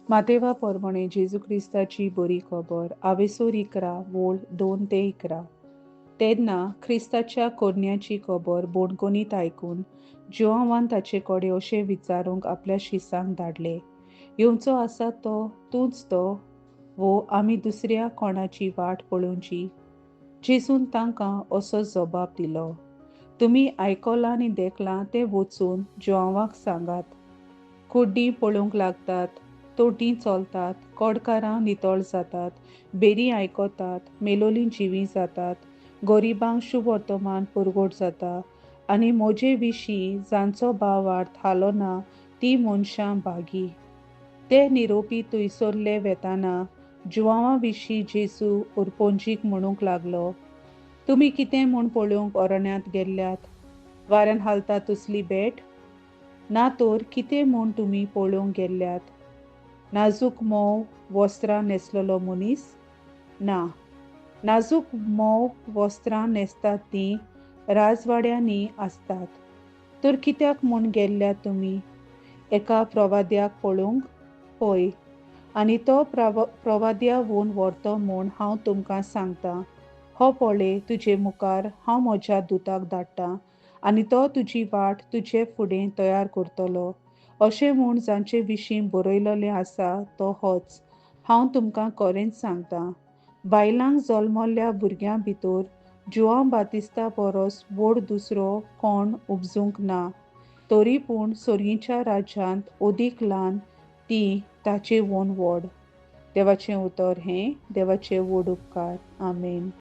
मातेवा पोरमणे जेजू क्रिस्ताची बरी खबर आवेसोर 11 वोळ 2 ते 11. तेन्ना ख्रिस्ताच्या कोरन्याची खबर बोणकोनीत आयकून जुआंवान ताचे कडेन अशें विचारूंक आपल्या शिसांक धाडले, येवचो आसा तो तूंच तो वो आमी दुसऱ्या कोणाची वाट पळोवची? जेजून तांकां असो जबाब दिलो, तुमी आयकलां आनी देखलां तें वचून जुआंवाक सांगात. कुड्डीं पळोवंक लागतात, तोटीं चलतात, कोडकारां नितळ जातात, बेरीं आयकतात, मेलोलीं जिवीं जातात, गरिबांक शुभवर्तमान पुरगोट जाता आनी म्हजे विशीं जांचो भावार्थ हालो ना ती मनशां भागी. ते निरोपी थंयसरले वेताना जुआंवा विशीं जेजू उरपोंजीक म्हणूंक लागलो, तुमी कितें म्हूण पळोवंक अरण्यांत गेल्ल्यात? वाऱ्यान हालता तसली भेट? ना तर कितें म्हूण तुमी पळोवंक गेल्ल्यात? नाजूक मोव वस्त्रां न्हेसलेलो मनीस? ना, नाजूक मोव वस्त्रां न्हेसतात तीं राजवाड्यांनी आसतात. तर कित्याक म्हूण गेल्ल्यात तुमी? एका प्रवाद्याक पळोवंक? पळय, आनी तो प्रवाद्यावून व्हरतो म्हूण हांव तुमकां सांगतां. हो पळय, तुजे मुखार हांव म्हज्या दुताक धाडटां आनी तो तुजी वाट तुजे फुडें तयार करतलो. अशें म्हूण जांचे विशीं बरयलेलें आसा तो होच. हांव तुमकां खरेंच सांगतां, बायलांक जल्मल्ल्या भुरग्यां भितर जुआंव बातिस्ता परस व्हड दुसरो कोण उपजूंक ना, तरी पूण सोर्गीच्या राज्यांत अदीक ल्हान ती ताचे वोन व्हड. देवाचें उतर हें देवाचे व्हड उपकार. आमेन.